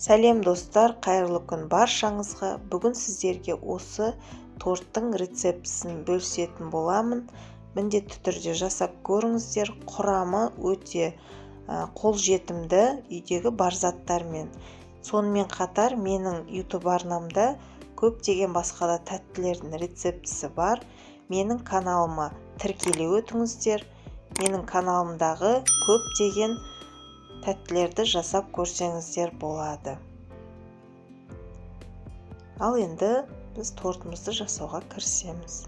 Сәлем достар, қайырлы күн баршаңызға. Бүгін сіздерге осы торттың рецептісін бөлісетін боламын. Міндетті түрде жасап көріңіздер. Құрамы өте қолжетімді, үйдегі бар заттармен. Сонымен қатар менің YouTube арнамда көптеген басқа да тәттілердің рецептісі бар. Менің каналыма тіркеле өтіңіздер. Менің каналымдағы көптеген тәттілерді жасап көрсеңіздер болады. Ал енді біз тортымызды жасауға кірісеміз.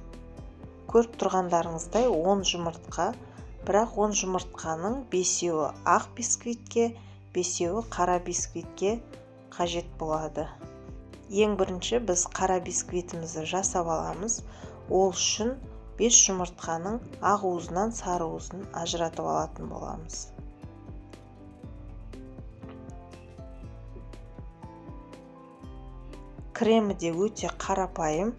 Көріп тұрғандарыңыздай 10 жұмыртқа, бірақ 10 жұмыртқаның 5-еуі ақ бисквитке, 5-еуі қара бисквитке қажет болады. Ең бірінші біз қара бисквитімізді жасап аламыз. Ол үшін 5 жұмыртқаның ақ уызынан сары уызын ажыратып алатын боламыз. Кремі де өте қарапайым,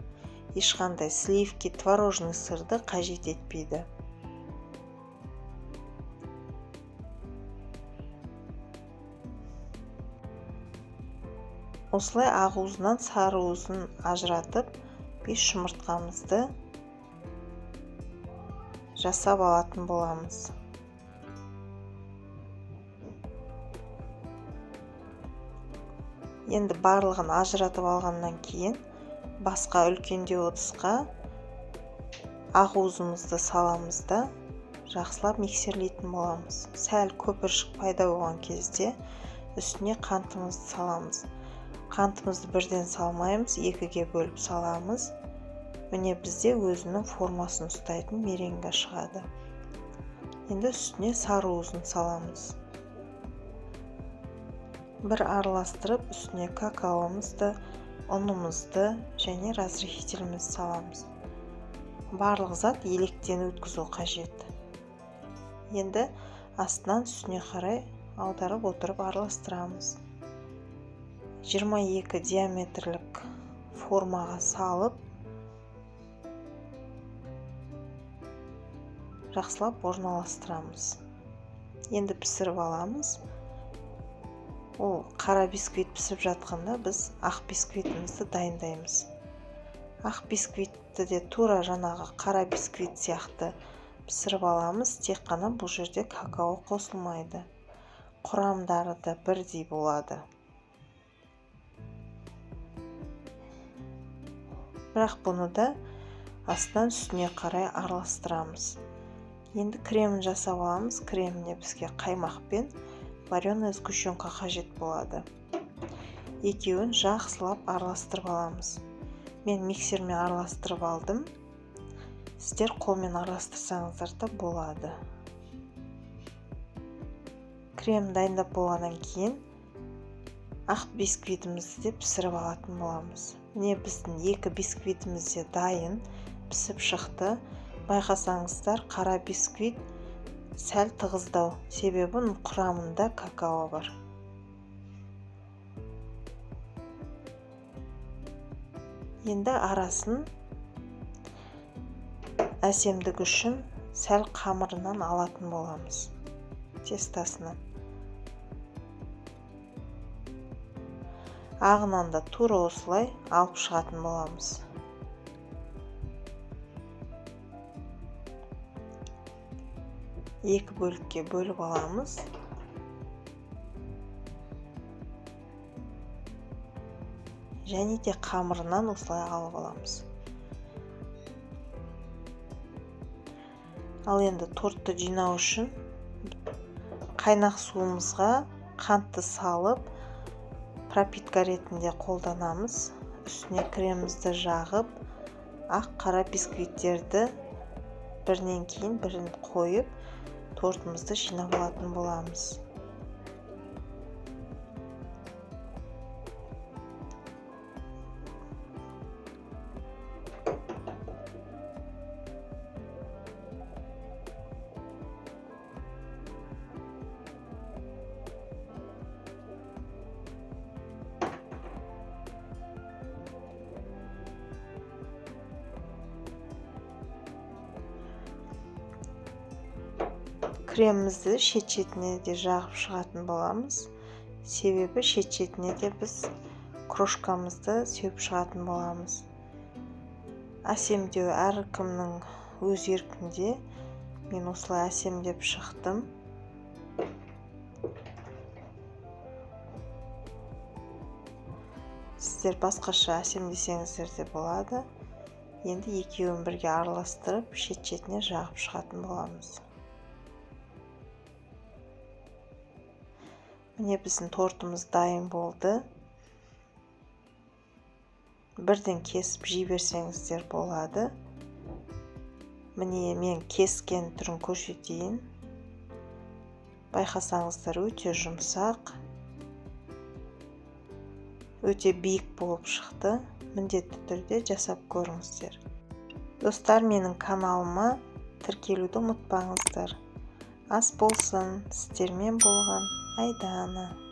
ешқандай сливки, творожный сырды қажет етпейді. Осылай ақ уызынан сары уызын ажыратып, 5 жұмыртқамызды жасап алатын боламыз. Енді барлығын ажыратып алғаннан кейін басқа үлкендеу ыдысқа ақ уызымызды саламыз да жақсылап миксерлейтін боламыз. Сәл көпіршік пайда болған кезде үстіне қантымызды саламыз. Қантымызды бірден салмаймыз, екіге бөліп саламыз. Міне бізде өзінің формасын ұстайтын меренга шығады. Енді үстіне сары уызын саламыз. Бір араластырып, үстіне какаомызды, ұнымызды және разрыхителімізді саламыз. Барлық зат електен өткізу қажет. Енді астынан үстіне қарай аударып отырып араластырамыз. 22 диаметрлік формаға салып, жақсылап орналастырамыз. Енді пісіріп аламыз. Ол қара бисквит пісіп жатқанда біз ақ бисквитімізді дайындаймыз. Ақ бисквитті де тура жаңағы қара бисквит сияқты пісіріп аламыз, тек қана бұл жерде какао қосылмайды. Құрамдары да бірдей болады. Бірақ бұны да астынан үстіне қарай араластырамыз. Енді кремін жасап аламыз. Креміне бізге қаймақ пен вареная сгущенка қажет болады. Екеуін жақсылап араластырып аламыз. Мен миксермен араластырып алдым. Сіздер қолмен араластырсаңыздар да болады. Крем дайындап болғаннан кейін ақ бисквитімізді де пісіріп алатын боламыз. Міне біздің екі бисквитіміз де дайын, пісіп шықты. Байқасаңыздар, қара бисквит сәл тығыздау, себебі оның құрамында какао бар. Енді арасын әсемдік үшін сәл қамырынан алатын боламыз, тестасынан. Ағынан да тура осылай алып шығатын боламыз. Екі бөлікке бөліп аламыз. Және де қамырынан осылай алып аламыз. Ал енді тортты жинау үшін қайнақ суымызға қантты салып, пропитка ретінде қолданамыз. Үстіне кремімізді жағып, ақ қара бисквиттерді бірінен кейін бірін қойып, тортымызды жинап алатын боламыз. Кремімізді шет-шетіне де жағып шығатын боламыз. Себебі шет-шетіне де біз крошкамызды сеуіп шығатын боламыз. Әсемдеу әркімнің өз еркінде. Мен осылай әсемдеп шықтым. Сіздер басқаша әсемдесеңіздер де болады. Енді екеуін бірге араластырып, шет-шетіне жағып шығатын боламыз. Міне біздің тортымыз дайын болды. Бірден кесіп жей берсеңіздер болады. Міне мен кескен түрін көрсетейін. Байқасаңыздар, өте жұмсақ, өте биік болып шықты. Міндетті түрде жасап көріңіздер. Достар, менің каналыма тіркелуді ұмытпаңыздар. Ас болсын, сіздермен болған Айдана.